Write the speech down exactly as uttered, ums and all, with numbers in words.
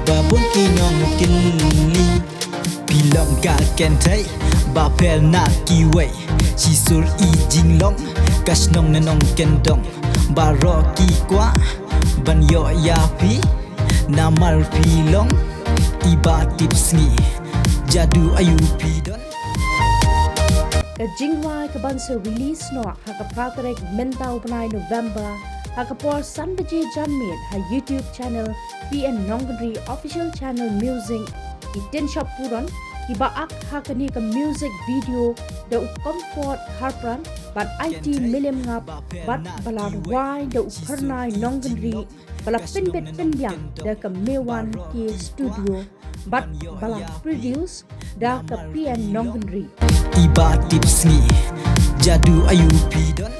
Ba bun ki nongkynli, phi long ka kynthei ba pher na kiwei. Shisur i jinglong ka shnong na nongkyndong. Baroh ki kwah ban ïoh ïa phi, namar phi long i ba tip sngi. Jadu aïu phi don? Ka jingrwai ka ban sa release noh ha ka phra tarik mynta u bnai November, ha ka por san baje janmiet ha YouTube channel P N Nongkynrih Official Channel Music. Ki Tin Shop Puron ki ba ak ha kane ka music video da u Comfort Kharpran bad I T Milim Ngap bad ba la rwai da u Phyrnai Nongkynrih, ba la pynbit pynbiang da ka Mewan K Studio bad ba la produce da ka P N Nongkynrih. I ba tip sngi, jadu aïu phi don?